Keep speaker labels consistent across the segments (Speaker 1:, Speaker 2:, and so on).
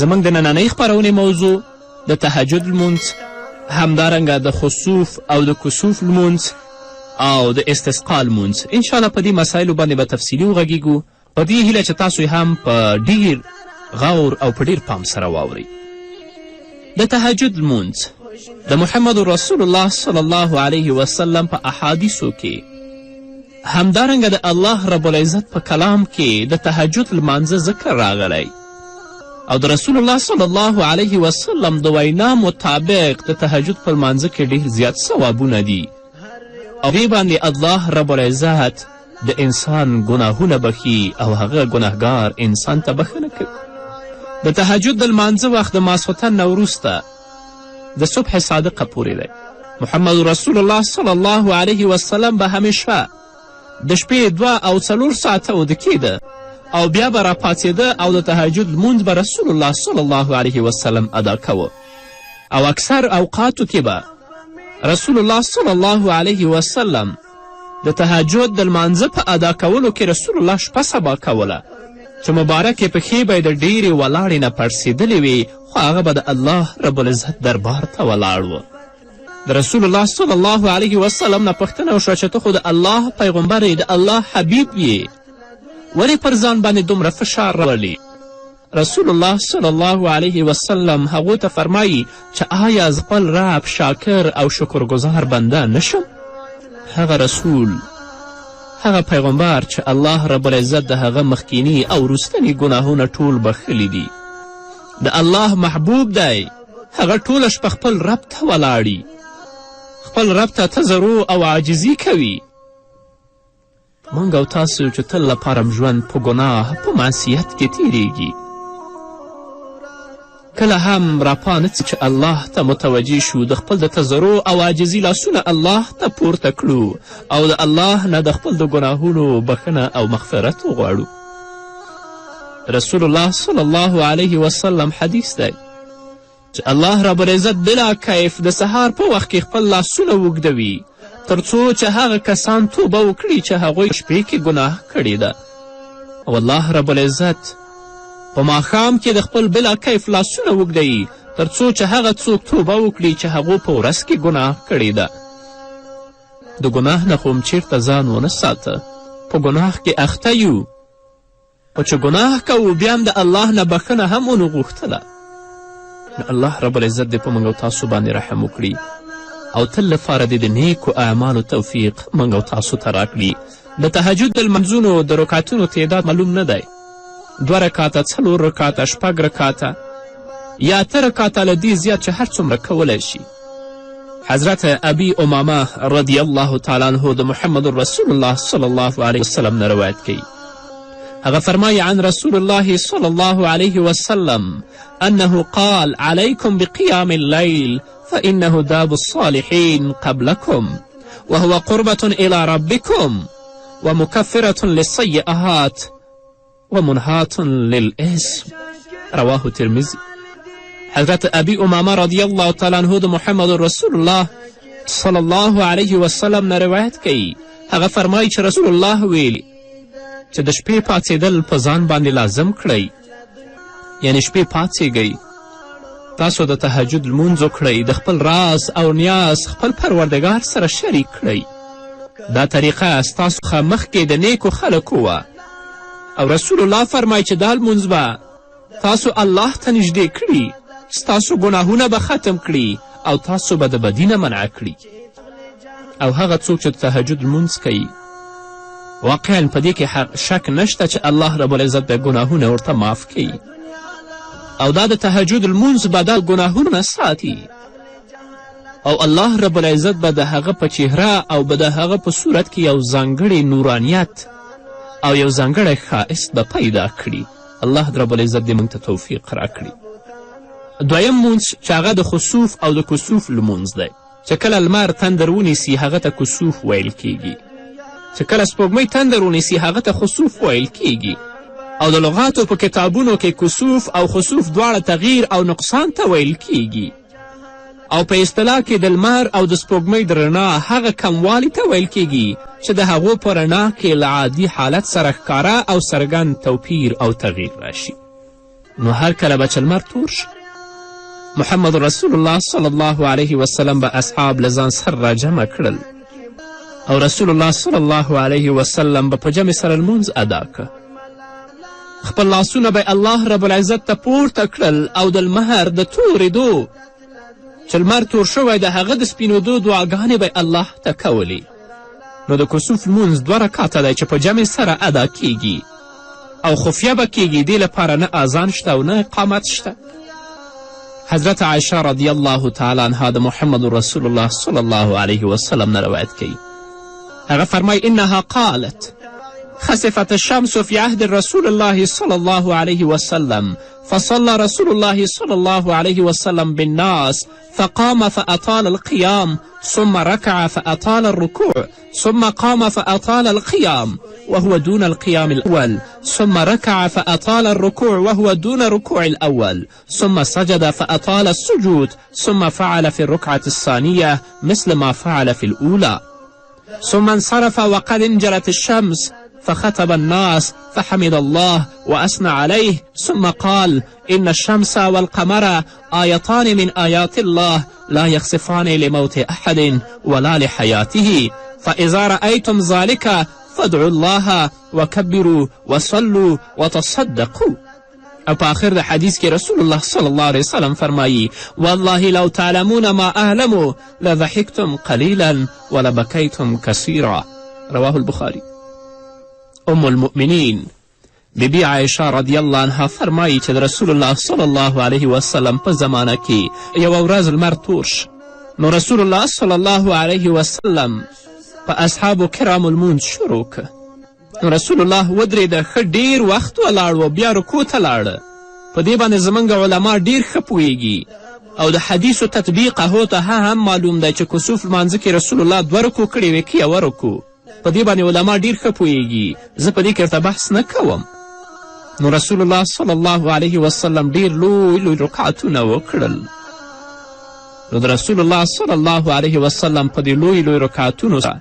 Speaker 1: زموږ د نننۍ خپرونې موضوع د تهجد لمونځ، همدارنګه د خسوف او د کسوف لمونځ او د استسقا لمونځ. انشاءالله په دې مسایلو باندې به تفصیلي وغږیږو، په دې هیله چې تاسو یې هم په ډیر غور او په ډیر پام سره واورئ. د تهجد لمونځ د محمد رسول الله صلی الله علیه وسلم په احادیثو کې، همدارنګه د الله رب العزت په کلام کې د تهجد لمانځه ذکر راغلی او د رسول الله صلی الله علیه وسلم د وینا مطابق د تهجد په لمانځه کې ډیر زیات ثوابونه دي او دې باندې الله رب العزت د انسان ګناهونه بخي او هغه ګناهګار انسان ته بخښنه کوي. د تهجد د لمانځه وخت د ماسخوتن نه وروسته د صبح صادقه پورې دی. محمد رسول الله صلی الله علیه وسلم به همیشه د شپې 2 او 4 ساعته اوده کیده او بیا به راپاڅېده او د تهجد لمونځ به رسول الله صلی الله علیه وسلم ادا کوه او اکثر اوقاتو کې به رسول الله صلی الله علیه وسلم د تهجد د لمانځه په ادا کولو کې رسول الله شپه سبا کوله چې مبارکې پښې به یې د ډېرې ولاړې نه پړسېدلې وې، خو هغه به د الله رب العزت دربار ته ولاړ و. د رسول الله صلی الله علیه وسلم نه پوښتنه وشوه چې ته خو د الله پیغمبر یې، د الله حبیب یې، ولې پر ځان باندې دومره فشار راولې؟ رسول الله صلی الله علیه وسلم هغو ته فرمایي چې آیا زه خپل رب شاکر او شکرګزار بنده نشم؟ هغه رسول، هغه پیغمبر چې الله رب العزت د هغه مخکیني او وروستني ګناهونه ټول بخښلي دي، د الله محبوب دی، هغه ټوله شپه خپل رب ته ولاړي، خپل رب ته تضرع او عاجزي کوي. موږ او تاسو چې تل لپاره ژوند په ګناه، په معصیت کې تیریږي، کله هم راپا نه چې الله ته متوجه شو، د خپل د تضرع او عاجزي لاسونه الله ته پورته کړو او د الله نه د خپل د ګناهونو بښنه او مغفرت وغواړو. رسول الله صلی الله علیه وسلم حدیث دی چې الله رب العزت بلا کیف د سهار په وخت کې خپل لاسونه اوږدوي تر څو چې هغه کسان توبه وکړي چې هغوی شپې کې ګناه کړې ده، او الله رب العزت په ماښام کې د خپل بلا کیف لاسونه اوږدوي تر څو چې هغه څوک توبه وکړي چې هغو په ورځ کې ګناه کړې ده. د ګناه نه خو هم چیرته ځان ونه ساته، په ګناه کې اخته یو، خو چې ګناه کوو بیا هم د الله نه بښنه هم ونه غوښتله. نو الله رب العزت دې په موږ او تاسو باندې رحم وکړي او تل لپاره دې د نیکو اعمالو توفیق موږ او تاسو ته راکړي. د تهجد د لمانځونو د رکعتونو تعداد معلوم نه دی، 2 رکعته، 4 رکعته، 6 رکعته یا 8 رکعته، له دې زیات چې هر څومره کولی شي. حضرت ابي امامه رضی الله تعالی عنه د محمد رسول الله صلی الله علیه وسلم نه روایت کوي، هغه فرمایي عن رسول الله صلی الله علیه وسلم انه قال علیکم بقیام اللیل فإنه داب الصالحین قبلکم وهو قربة إلى ربكم ومكفرة للسيئات ومنهاة للإثم. رواه ترمذي. حضرت ابي امامه رضی الله تعالی عنه د محمد رسول الله صلی الله علیه وسلم نه روایت کوي، هغه فرمایي چې رسول الله ویلي چې د شپې پاڅېدل په ځان باندې لازم کړئ، یعنې شپې پاڅېږئ، تاسو د تهجد لمونځ وکړئ، د خپل راز او نیاز خپل پروردګار سره شریک کړئ. دا طریقه ستاسو څخه مخکې د نیکو خلکو وه، او رسول الله فرمایي چې دا لمونځ به تاسو الله ته نږدې کړي، ستاسو ګناهونه به ختم کړي او تاسو به د بدي نه منع کړي. او هغه څوک چې د تهجد لمونځ کوي واقعا په دې کې شک نشته چې الله رب العزت به ګناهونه ورته معاف کوي، او دا د تهجد لمونځ به دا ګناهونه ساتي، او الله رب العزت به د هغه په چهره او به د هغه په صورت کې یو ځانګړی نورانیت او یو ځانګړی ښایست به پیدا کړي. الله رب العزت دې موږ ته توفیق راکړي. دویم لمونځ چې هغه د خسوف او د کسوف لمونځ دی، چې کله لمر تندر ونیسي هغه ته کسوف ویل کیږي، چې کله سپوږمۍ تندر ونیسي هغه ته خسوف ویل کیږي. او د لغاتو په کتابونو کې کسوف او خسوف دواړه تغییر او نقصان ته ویل کیږي، او په اصطلاح کې د لمر او د سپوږمۍ د رڼا هغه کموالي ته ویل کیږي چې د هغو په رڼا کې له عادي حالت سره ښکاره او څرګند توپیر او تغییر راشي. نو هر کله به چې لمر تور شو، محمد رسول الله صلی الله علیه وسلم به اصحاب له ځان سره راجمع کړل او رسول الله صلی الله علیه وسلم به په جمع سره لمونځ ادا که. خپل لاسونه به الله رب العزت ته پورته کړل او د لمر د تورېدو چې لمر تور شوی د هغه د سپینېدو دعاګانې به الله ته کولې. نو د کسوف لمونځ دوه رکاته دی چې په جمع سره ادا کیږي او خفیه به کیږي. دې لپاره نه اذان شته او نه اقامت شته. حضرت عایشه رضی الله تعالی عنها د محمد رسول الله صلی الله علیه وسلم نه روایت کوي. هغه فرمایي انها قالت خسفت الشمس في عهد رسول الله صلى الله عليه وسلم فصلى رسول الله صلى الله عليه وسلم بالناس فقام فأطال القيام ثم ركع فأطال الركوع ثم قام فأطال القيام وهو دون القيام الأول ثم ركع فأطال الركوع وهو دون ركوع الأول ثم سجد فأطال السجود ثم فعل في الركعة الثانية مثل ما فعل في الأولى ثم انصرف وقد انجلت الشمس فخطب الناس فحمد الله وأثنى عليه ثم قال إن الشمس والقمر آيتان من آيات الله لا يخسفان لموت أحد ولا لحياته فإذا رأيتم ذلك فادعوا الله وكبروا وصلوا وتصدقوا. او په آخر د حدیث کې رسول الله صلی الله علیه وسلم فرمایي والله لو تعلمون ما اعلم لضحکتم قلیلا ولبکیتم کثیرا. رواه البخاری. ام المؤمنین بیبي عایشه رضی الله عنها فرمایي چې د رسول الله صلی الله علیه وسلم په زمانه کې یوه ورځ لمر تور شو. نو رسول الله صلی الله علیه وسلم په اصحابو کرامو لمونځ شروع که. رسول الله ودرېده، ښه ډېر وخت ولاړ و، بیا رکوع ته لاړه. په دې باندې زموږ علما ډېر ښه پوهیږي او د حدیثو تطبیق هغو ته هم معلوم دی چې کسوف لمانځه کې رسول الله دوه رکوع کړې وې که یوه رکوع. په دې باندې علما ډېر ښه پوهیږي، زه په دې کې ورته بحث نه کوم. نو رسول الله صلی الله علیه وسلم ډېر لوی لوی رکعتونه وکړل. نو د رسول الله صلی الله علیه وسلم په دې لوی لوی رکعتونو سره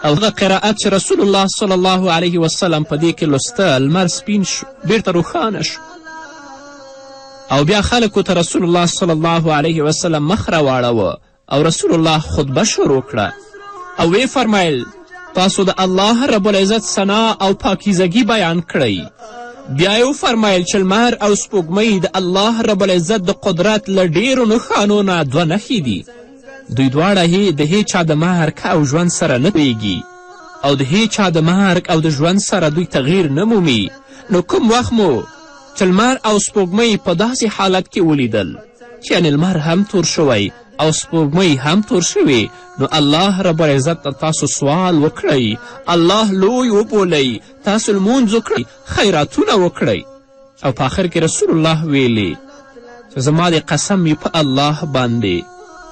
Speaker 1: او هغه قرائت چې رسول الله صلی الله علیه وسلم په دې کې لوسته، لمر سپین شو، بیرته روښانه شو. او بیا خلکو ته رسول الله صلی الله علیه وسلم مخ راواړوه او رسول الله خطبه شروع کړه او ویې فرمیل تاسو د الله رب العزت ثنا او پاکیزګي بیان کړئ. بیا یې وفرمیل چې لمر او سپوږمۍ د الله رب العزت د قدرت له ډیرو نښانو نه دوه نښې دي. دوی دواړه د هیچا د مرګ او ژوند سره نه پوهیږي او د هیچا د مرګ او د ژوند سره دوی تغییر نه مومي. نو کوم وخت مو چې لمر او سپوږمۍ په داسې حالت کې ولیدل چې یعنې لمر هم تور شوی او سپوږمۍ هم تور شوې، نو الله رب العزت ته تاسو سوال وکړئ، الله لوی وبولئ، تاسو لمونځ وکړئ، خیراتونه وکړئ. او په آخر کې رسول الله ویلي چې زما د قسم وي په الله باندې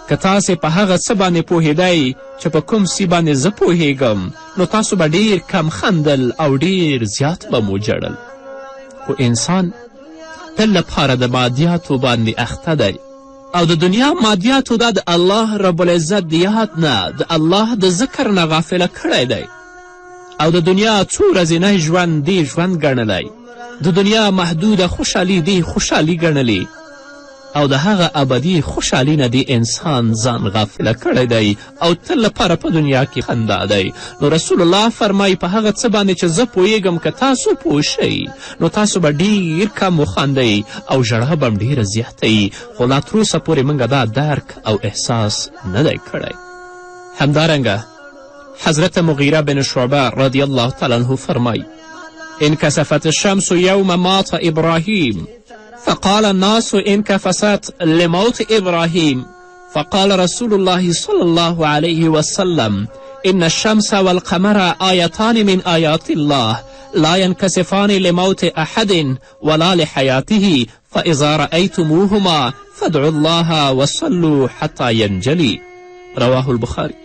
Speaker 1: که تاسې په هغه څه باندې پوهېدی چې په کوم څي باندې زه پوهېږم، نو تاسو به ډېر کم خندل او ډېر زیات به مو ژړل. خو انسان تل لپاره د مادیاتو باندې اخته دی او د دنیا مادیاتو دا د الله رب العزت د یاد نه، د الله د ذکر نه غافله کړی دی او د دنیا څو ورځنی ژوند دې ژوند ګڼلی، د دنیا محدوده خوشحالي دې خوشحالي ګڼلې او د هغه ابدي خوشحالي نه دې انسان ځان غافله کړی دی او تل لپاره په دنیا کې خندا دی. نو رسول الله فرمایي په هغه څه باندې چې زه پوهیږم که تاسو پوه شئ نو تاسو به ډیر کم وخاندئ او ژړا به هم ډیره زیاته وي، خو لا تر اوسه پورې موږ دا درک او احساس نه دی کړی. همدارنګه حضرت مغیره بن شعبه رضی الله تعالی عنه فرمایي انکسفت الشمس یوم مات ابراهیم فقال الناس انكفست لموت إبراهيم فقال رسول الله صلى الله عليه وسلم إن الشمس والقمر آيتان من آيات الله لا ينكسفان لموت أحد ولا لحياته فإذا رأيتموهما فادعوا الله وصلوا حتى ينجلي. رواه البخاري.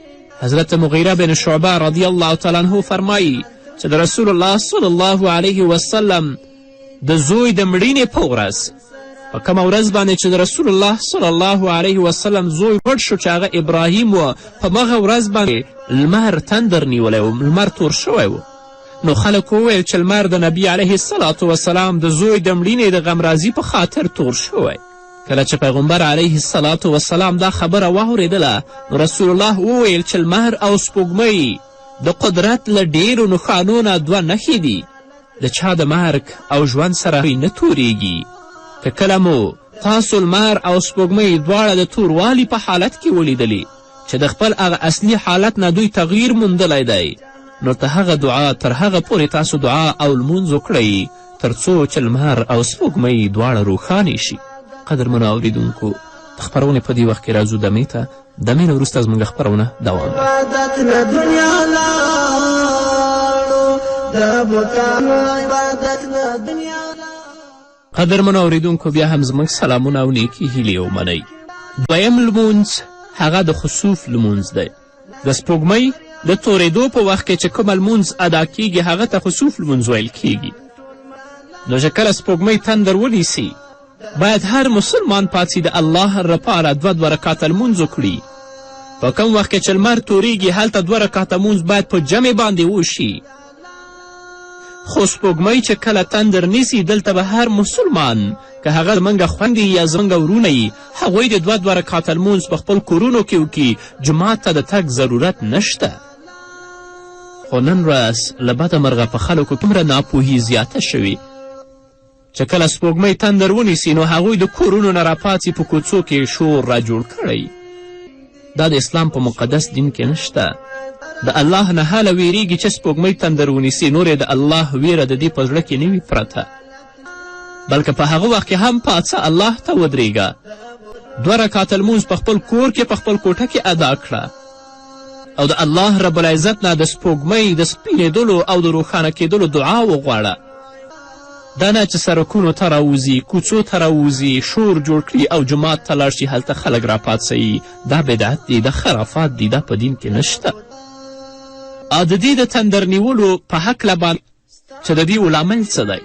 Speaker 1: حضرت مغیره بن شعبه رضی الله تعالی عنه فرمایي چې د رسول الله صلی الله علیه وسلم د زوی د مړینې په ورځ، په کومه ورځ باندې چې د رسول الله صلی الله علیه وسلم زوی مړ شو چې هغه ابراهیم و، په مغه ورځ باندې لمر تندر نیولی و، لمر تور شوی و. نو خلکو وویل چې لمر د نبی علیه الصلاة وسلام د زوی د مړینې د غمرازي په خاطر تور شوی. کله چې پیغمبر علیه الصلاة وسلام دا خبره واورېدله نو رسول الله وویل چې لمر او سپوږمۍ د قدرت له ډیرو نښانو نه دوه نښې دي، د چا د مرګ او ژوند سره نه توریږي. که کله مو تاسو لمر او سپوږمۍ دواړه د توروالي په حالت کې ولیدلې چې د خپل هغه اصلي حالت نه دوی تغییر موندلی دی، نو ته هغه دعا تر هغه پورې تاسو دعا او لمونځ وکړئ تر څو چې لمر او سپوږمۍ دواړه روښانې شي. قدرمنو اوریدونکو، د خپرونې په دې وخت کې راځو دمې ته. دمې نه وروسته زموږ خپرونه دوام لري.
Speaker 2: عبادت نه دنیا لاړو د بتانو عبادت نه دنیا.
Speaker 1: قدرمنو اوریدونکو، بیا هم زموږ سلامونه او نیکې هیلې ومنئ. دویم لمونځ هغه د خسوف لمونځ دی. د سپوږمۍ د تورېدو په وخت کې چې کومه لمونځ ادا کیږي هغه ته خسوف لمونځ ویل کیږي. نو چې کله سپوږمۍ تندر ونیسي باید هر مسلمان پاڅي د الله لپاره دوه دوه رکاته لمونځ وکړي. په کوم وخت کې چې لمر توریږي هلته دوه رکاته لمونځ باید په جمع باندې وشي. خو سپوږمۍ چې کله تندر نیسي دلته به هر مسلمان که هغه زموږ خویندې یا زموږ وروڼه یي هغوی د دوه دوه رکاته لمونځ په خپل کورونو کې وکړي، جومات ته د تګ ضرورت نشته. خو نن ورځ له بده مرغه په خلکو دومره ناپوهي زیاته شوې چې کله سپوږمۍ تندر ونیسي نو هغوی د کورونو نه راپاڅي په کوڅو کې شور را جوړ کړی. دا د اسلام په مقدس دین کې نشته. د الله نه هله ویریږي چې سپوږمۍ تندر ونیسي، نور یې د الله ویره د دې په زړه کې نه وي پرته، بلکه په هغه وخت کې هم پاڅه الله ته ودرېږه، دوه رکاته لمونځ په خپل کور کې په خپل کوټه کې ادا کړه او د الله رب العزت نه د سپوږمۍ د سپینېدلو او د روښانه کېدلو دعا وغواړه. دا نه چې سرکونو ته راوځي، کوڅو ته راوځي، شور جوړ کړي او جومات ته لاړ شي هلته خلک راپاڅوي. دا بدعت دی، دا خرافات دي، دا په دین کې نشته. او د دې د تندر نیولو په هکله باندې چې د دې لامل څه دی،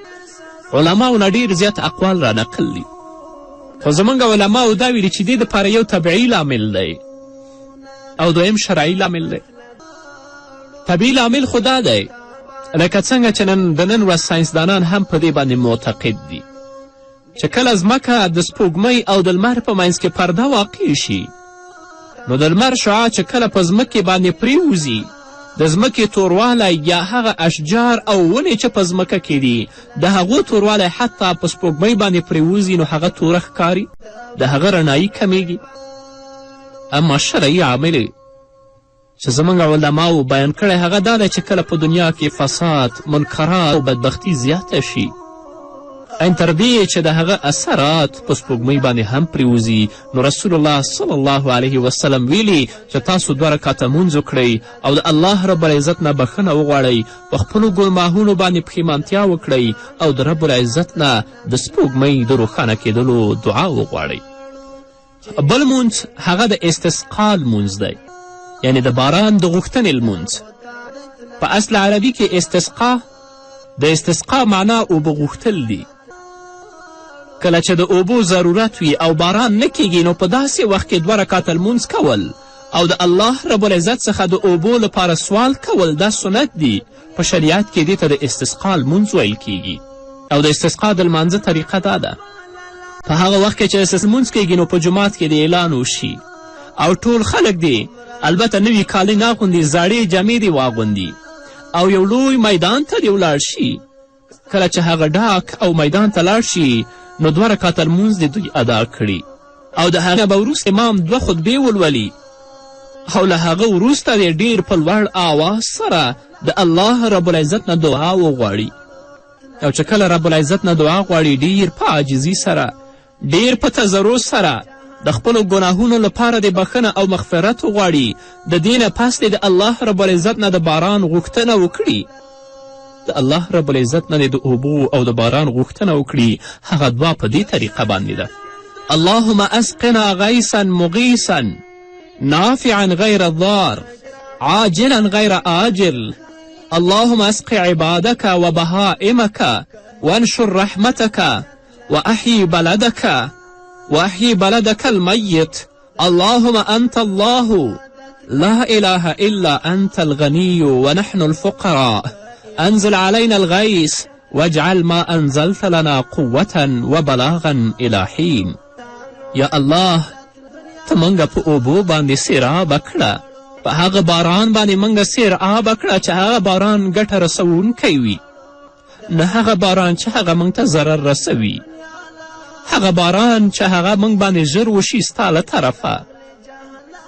Speaker 1: علماو نه ډېر زیات اقوال را نقل دي، خو زموږ علماو دا ویلي چې دې دپاره یو طبعي لامل دی او دویم شرعي لامل دی. طبیعي لامل خو دا دی لکه څنګه چې نن د نن ورځ ساینسدانان هم په دې باندې معتقد دي چې کله ځمکه د سپوږمۍ او د لمر په منځ کې پرده واقع شي نو د لمر شعاع چې کله په ځمکې باندې پرېوځي د ځمکې توروالی یا هغه اشجار او ونې چې په ځمکه کې دي د هغو توروالی حتی په سپوږمۍ باندې پرېوځي نو هغه توره ښکاري، د هغه رڼایي کمیږي. اما شرعي عامل چې زموږ علماو بیان کړی هغه دا دی چې کله په دنیا کې فساد، منکرات او بدبختی زیاته شي ان تر دې چې د هغه اثرات په سپوږمۍ باندې هم پرېوځي نو رسول الله صلی الله علیه وسلم ویلي چې تاسو دوه رکاته لمونځ وکړئ او د الله رب العزت نه بښنه وغواړئ، په خپلو ګناهونو باندې پښیمانتیا وکړئ او د رب العزت نه د سپوږمۍ د روښانه کېدلو دعا وغواړئ. بل لمونځ هغه د استسقا لمونځ دی، یعنی د باران د غوښتنې لمونځ. په اصل عربي کې استسقا د استسقا معنا اوبه غوښتل دي. کله چې د اوبو ضرورت وي او باران نه کیږي نو په داسې وخت کې دوه رکاته لمونځ کول او د الله رب العزت څخه د اوبو لپاره سوال کول دا سنت دي. په شریعت کې دې ته د استسقا لمونځ ویل کیږي. او د استسقا د لمانځه طریقه دا ده، په هغه وخت کې چې لمونځ کیږي نو په جومات کې دې اعلان وشي او ټول خلک دې البته نوي کالي نه اغوندي، زاړې جامې دې واغوندي او یو لوی میدان ته دې ولاړ شي. کله چې هغه ډاک او میدان ته لاړ شي نو دوه رکاته لمونځ دې دوی ادا کړي او د هغه به وروسته امام دوه خطبې ولولي او له هغه وروسته دې ډېر په لوړ آواز سره د الله رب العزت نه دعا وغواړي. او چې کله رب العزت نه دعا غواړي ډېر په عاجزي سره، ډېر په تضرع سره د خپلو ګناهونو لپاره دې بښنه او مغفرت وغواړي. د دې نه پس دې د الله رب العزت نه د باران غوښتنه وکړي، د الله رب العزت نه دې د اوبو او د باران غوښتنه وکړي. هغه دعا په دې طریقه باندې ده: اللهم اسقنا غیثا مغیثا نافعا غیر ضار عاجلا غیر آجل اللهم اسق عبادك وبهائمك وانشر رحمتك وأحيي بلدك وأحيي بلدك الميت اللهم أنت الله لا إله إلا أنت الغني ونحن الفقراء. انزل علینا الغیث واجعل ما انزلت لنا قوة وبلاغا الى حین. یا الله ته موږ په اوبو باندې سیرابه کړه، په هغه باران باندې موږ سیرابه کړه چې هغه باران ګټه رسوونکی وي، نه هغه باران چې هغه موږ ته ضرر رسوي، هغه باران چې هغه موږ باندې ژر وشي ستا له طرفه،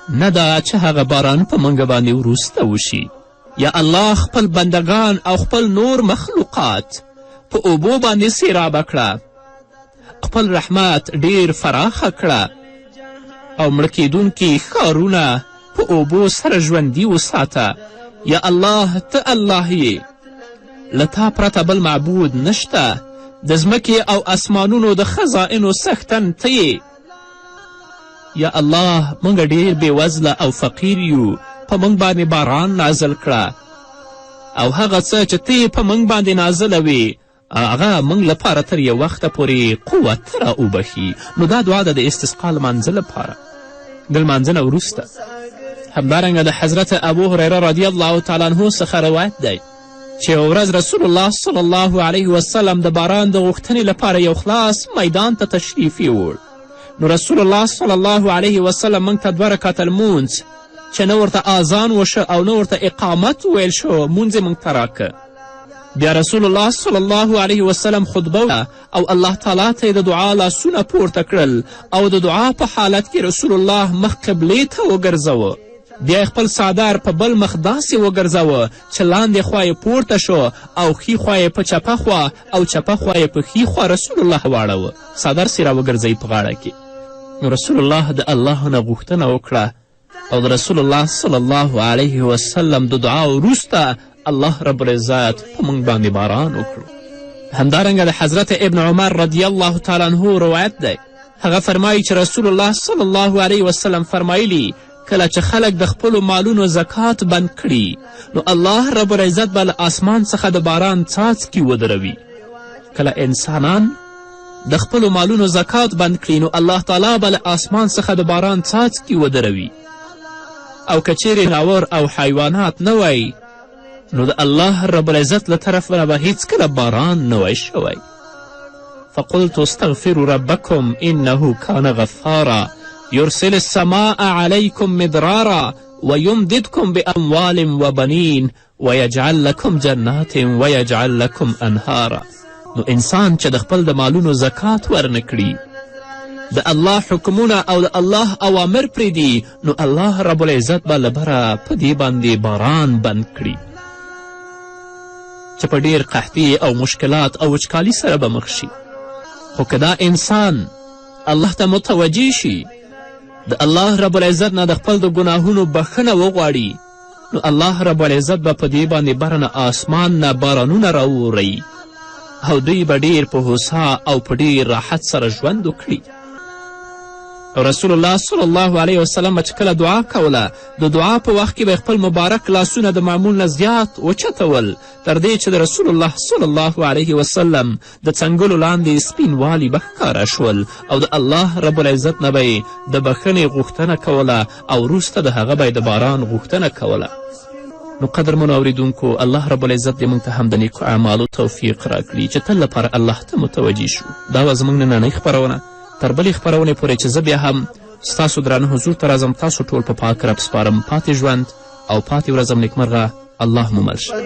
Speaker 1: نه دا چې هغه باران په موږ باندې وروسته وشي. یا الله خپل بندگان او خپل نور مخلوقات په اوبو باندې سیرابه کړه، خپل رحمت ډیر فراخه کړه او مړه کیدونکي ښارونه په اوبو سره ژوندي وساته. یا الله ته الله یې، له تا پرته بل معبود نشته، د ځمکې او اسمانونو د خزائنو څښتن ته یې. یا الله موږ ډیر بېوزله او فقیر یو، په موږ باندې باران نازل کړه او هغه څه چې ته یې په موږ باندې نازلوې هغه موږ لپاره تر یو وخته پورې قوت را وبښي. نو دا دعا ده د استسقا لمانځه لپاره. د لمانځه نه وروسته همدارنګه د حضرت ابو هریره رضی الله تعالی عنه څخه روایت دی چې یوه ورځ رسول الله صلی الله علیه وسلم د باران د غوښتنې لپاره یو خلاص میدان ته تشریف یووړ. نو رسول الله صلی الله علیه وسلم موږ ته دوه رکعته لمونځ چې نه ورته آذان وشو او نه ورته اقامت وویل شو، مونځ یې موږ ته راکه. بیا رسول الله صلی الله علیه وسلم خطبه وکړه او الله تعالی ته یې د دعا لاسونه پورته کړل او د دعا په حالت کې رسول الله مخ قبلې ته وګرځوه. بیا یې خپل څادر په بل مخ داسې وګرځوه چې لاندې خوا یې پورته شو او ښي خوا یې په چپه خوا او چپه خوا یې په ښي خوا رسول الله واړوه، څادر سې راوګرځوي په غاړه کې. نو رسول الله د الله نه غوښتنه وکړه او د رسول الله صلی الله علیه وسلم د دعا وروسته الله رب العزت په موږ باندې باران وکړو. همدارنګه د حضرت ابن عمر رضی الله تعالی عنه روایت دی، هغه فرمایي چې رسول الله صلی الله علیه وسلم فرمایلي کله چې خلک د خپلو مالونو زکات بند کړي نو الله رب العزت به له آسمان څخه د باران څاڅکي ودروي. کله انسانان د خپلو مالونو زکات بند کړي نو الله تعالی به له آسمان څخه د باران څاڅکي ودروي، او که چیرې ځناور او حیوانات نه وای نو د الله رب العزت له طرف نه به هیڅکله باران نه وای شوی. فقلت استغفروا ربکم انه کان غفارا يرسل السماء عليكم مدرارا ويمددكم بأموال وبنين ويجعل لكم جنات ويجعل لكم انهارا. نو انسان چې د خپل د مالونو زکات ورنکړي، د الله حکمونه او د الله اوامر پرېږدي، نو الله رب العزت به له بره په دې باندې باران بند کړي چې په ډیر قحطي او مشکلات او وچکالي سره به مخ شي. خو که دا انسان الله ته متوجه شي، د الله رب العزت نه د خپل د ګناهونو بخښنه وغواړي، نو الله رب العزت به په دې باندې بره نه آسمان نه بارانونه راوورئ او دوی به ډیر په هوسا او په ډیر راحت سره ژوند وکړي. رسول الله صلی الله علیه وسلم به چې کله دعا کوله، د دعا په وخت کې به خپل مبارک لاسونه د معمول نه زیات وچتول، تر دې چې د رسول الله صلی الله علیه وسلم د څنګلو لاندې سپین والي به ښکاره شول او د الله رب العزت نه به یې د بخښنې غوښتنه کوله او وروسته د هغه به یې د باران غوښتنه کوله. نو قدرمنو اوریدونکو، الله رب العزت دې موږ ته هم د نیکو اعمالو توفیق راکړي چې تل لپاره الله ته متوجه شو. دا وه زموږ نننۍ خپرونه. تر بلې خپرونې پورې چې زه بیا هم ستاسو درانه حضور ته راځم، تاسو ټول په پاک رب سپارم. پاتې ژوند او پاتې ورځم نیکمرغه. الله مو مل شه.